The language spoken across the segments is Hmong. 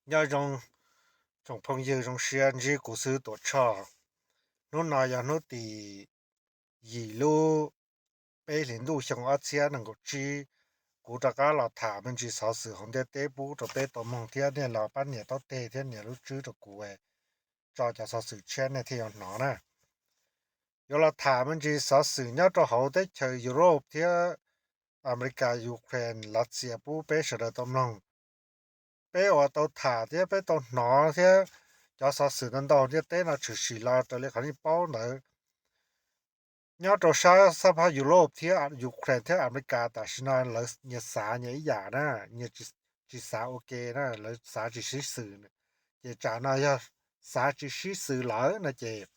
Nyob zoo tsoom phooj ywg, zoo siab ntsib kuv xwb Tuam Tshoj. Hnub no yog hnub tim yim lub peb hlis ntuj xyoo ob txhiab nees nkaum tsib. Kuv rov qab los tham me ntsis xov xwm hauv ntiaj teb pub rau peb tau mloog thiab nej los pab nias taub teg thiab nias lub tswb rau kuv, tso cov xov xwm tshiab nej thiaj yuav hnov na. Yuav los tham me ntsis xov xwm nyob rau hauv teb chaws Europe thiab Amelikas, Ukraine, Lav Xias pub peb sawv daws tau mloog. Peb uas tau tham thiab peb tau hnov thiab cov xov xwm ntau ntau ntiaj teb no tshwm sim los raws li qhov nej paub ntawd, nyob rau sab sab phab Europe thiab Ukraine thiab Amelikas tam sim no lawv nyias xav nyias ib yam na, nyias tsis xav ua ke na, lawv xav tsis sib xws. Ces tsam no yog xav tsis sib xws lawm no ces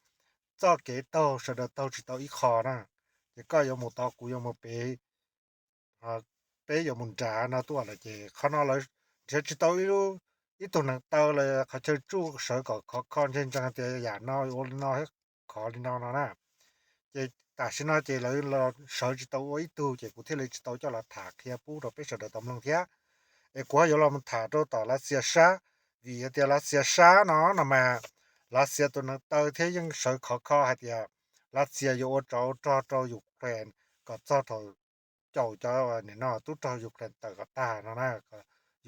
txoj kev taug sawv daws taug tsis tau ib qho na. Ces koj yuav mus tod kuv yuav mus pem, peb yuav mus nrad no tuaj lawm ces qhov no lawv nrhiav tsis tau ib tug neeg taw los qhov chaw tsuj sawv kom khov kho ntseeg ntseeg tias yam no ua li no, khov li no no na. Ces tam sim no ces lawv los sawv tsis tau ua ib tug ces kuv thiaj li tsis tau coj los tham qhia pub rau peb sawv daws tau mloog thiab. Es kuv ho yuav los mus tham rau tom Lav Xias sab, vim hais tias Lav Xias sab no no mas Lav Xias tus neeg taw thiab yeej sawv khov kho hais tias Lav Xias yuav ua tsov ua rog rau Ukraine kom txog thaum caum cov nim no tub rog Ukraine tawm kom tag no na,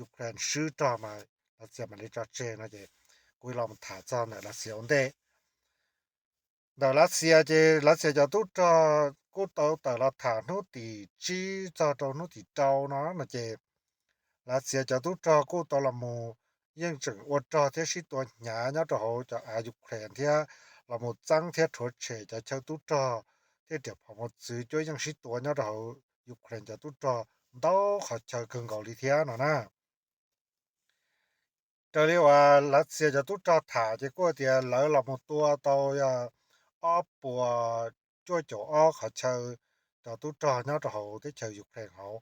Ukraine swb rog mas Lav Xias mam li tso tseg no ces kuv los mus tham txog ntawm Lav Xias ua ntej. Ntawm Lav Xias ces Lav Xias cov tub rog kuj tau tawm los tham hnub tim tsib txog rau hnub tim rau no no ces Lav Xias cov tub rog kuj tau los mus yeej tseem ua rog thiab sib tua hnyav nyob rau hauv cov av Ukraine thiab los mus txeeb thiab rhuav tshem cov chaw tub rog thiab riam phom mos txwv cuab yeej sib tua nyob rau hauv Ukraine cov tub rog ntau qhov chaw kawg nkaus li thiab no na. Raws li uas Lav Xias cov tub rog tham ces kuj tias lawv los mus tua tau yog ob puas cuaj caum ob qhov chaw cov tub rog nyob rau hauv teb chaws Ukraine hauv,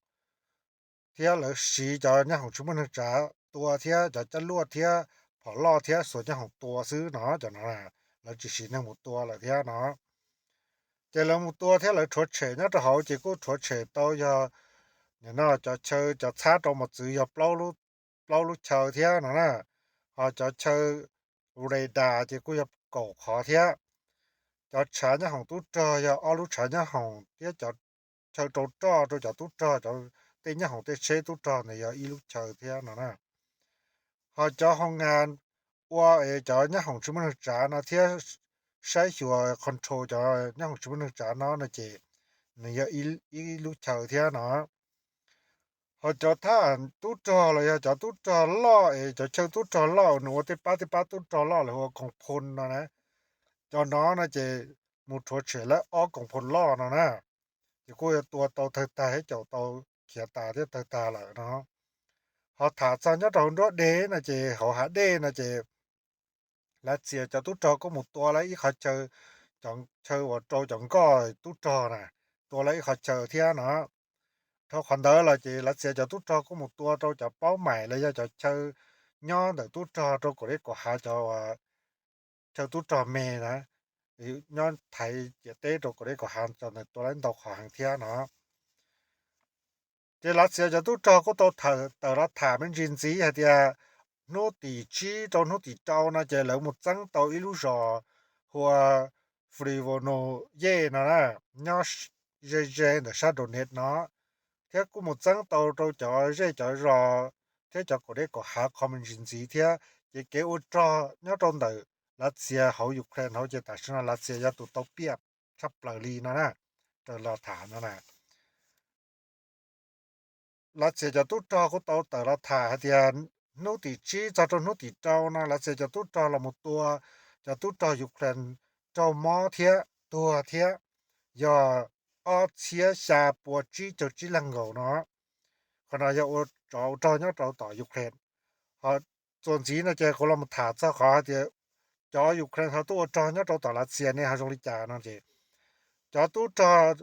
thiab lawv siv cov nyoob hoom tsis muaj neeg tsav tua thiab cov caj luaj thiab phom loj thiab xuas nyoob hoom tua xwb no, cov no lawv tsis siv neeg mus tua lawm thiab no. Ces lawv mus tua thiab lawv rhuav tshem nyob rau hauv ces kuj rhuav tshem tau yog nim no cov chaw cov txhab rau mos txwv yog plaub lub chaw thiab no na. Ho cov chaw radar ces kuj yog kaum qhov thiab. Cov tshav nyoob hoom tub rog yog ob lub tshav nyoob hoom thiab cov chaw rau roj rau cov tub rog, cov tej nyoob hoom tej tsheb tub rog ntawd yog ib lub chaw thiab no na. Ho cov hoo nas ua es cov nyoob hoom tsis muaj neeg tsav no thiab saib xyuas control cov nyoob hoom tsis muaj neeg tsav no no ces nws yog ib lub chaw thiab no. Ho cov thaj tub rog los yog cov tub rog loj es cov chaw tub rog loj nws ua tej pab tej pab tub rog loj los ua koom phoos no na, cov no no ces mus rhuav tshem lawv ob koom phoos loj no na, ces kuj yuav tua tau tawg tag thiab caum tau khiav tas thiab tawg tag lawm no. Ho tham txog nyob rau hauv nruab dej no ces hauv hav dej no ces Lav Xias cov tub rog kuj mus tua lawv ib qhov chaw, cov chaw uas rau cov nkoj tub rog na, tua lawv ib qhov chaw thiab no. Dhau qhov ntawd los ces Lav Xias cov tub rog kuj mus tua rau cov paub maim los yog cov chaw nyob ntawm tub rog rau kaum deb kaum hav cov chaw tub rog me na, nyob thaiv ciam teb rau kaum deb kaum hav cov ntawd tua lawv ntau qhov heev thiab no. Ces Lav Xias cov tub rog kuj tau tawm los tham me ntsis ntxiv hais tias hnub tim tsib rau hnub tim rau no ces lawv mus txeeb tau ib lub zos hu ua Frivono Yej no na, nyob ze ze ntawm sab Donetsk no, thiab kuj mus txeeb tau rau cov zej cov zos thiab cov kaum deb kaum hav qhov me ntsis ntxiv thiab. Ces kev ua rog nyob rau ntawm Lav Xias hauv Ukraine hauv ces tam sim no Lav Xias yog tus tau piaj tshaj plaws li no na, raws los tham no na. Lav Xias cov tub rog kuj tau tawm los tham hais tias hnub tim tsib txog rau hnub tim rau no Lav Xias cov tub rog los mus tua cov tub rog Ukraine raug mob thiab tuag thiab yog ob txhiab xya pua tsib caug tsib leeg nkaus no. Qhov no yog ua tsov ua rog nyob rau tom Ukraine. Ho txuas ntxiv no ces kuv los mus tham txog qhov hais tias cov Ukraine ho tuaj ua rog nyob rau tom Lav Xias ne ho zoo li cas no ces cov tub rog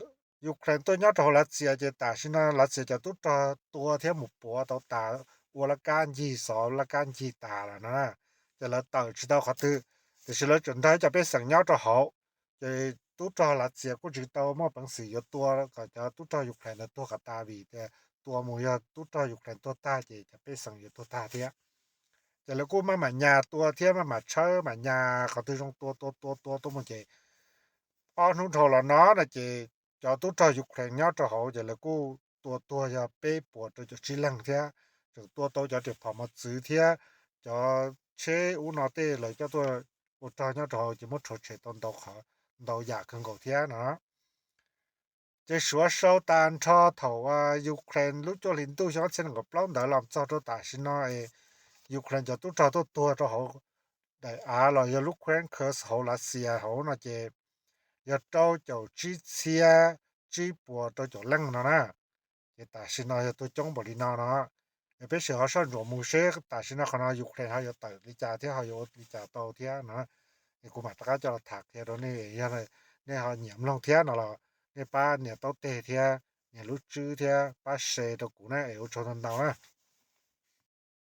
Ukraine tuaj nyob rau hauv Lav Xias ces tam sim no Lav Xias cov tub rog tua thiab mus puav tau tas, ua laj kab ncig xov laj kab ncig tas lawm no na. Ces lawv tawm tsis tau qhov twg, tiam sis lawv tseem nrog cov pej xeem nyob rau hauv. Ces tub rog Lav Xias kuj tsis tau muaj peev xwm yuav tua kom cov tub rog Ukraine ntawd tuag kom tas vim tias tua mus yog tub rog Ukraine tuag tag ces cov pej xeem yuav tuag tag thiab. Ces lawv kuj maj mam nyas tua thiab maj mam tshawb mam nyas qhov twg zoo tua tua tua tua tuaj mus ces ob hnub dhau los no no ces cov tub rog Ukraine nyob rau hauv ces lawv kuj tua tuag yog peb puas rau caum tsib leeg thiab tseem tua tau cov riam phom mos txwv thiab cov tsheb ub no tej lawv coj tuaj ua rog nyob rau hauv ces muab rhuav tshem tau ntau qhov, ntau yam kawg nkaus thiab no. Ces suav sau tas nrho thaum Ukraine lub cuaj hli ntuj xyoo ob txhiab nees nkaum plaub ntawd los txog rau tam sim no es Ukraine cov tub rog tuaj tuag rau hauv daim av los yog lub Crimea hauv Lav Xias hauv no ces yog rau caum tsib txhiab tsib puas rau caum leej no na. Ces tam sim no yog tuag coob npaum li no no. Es peb sim ho soj ntsuam mus seb tam sim no qhov no Ukraine ho yuav tawm li cas thiab ho yuav ua li cas tau thiab no. Es kuv mam rov qab coj los tham qhia rau nej, yog nej ho nyiam mloog thiab no los nej pab nias taub teg thiab nias lub tswb thiab pab share rau kuv na es ua tsaug ntau ntau na.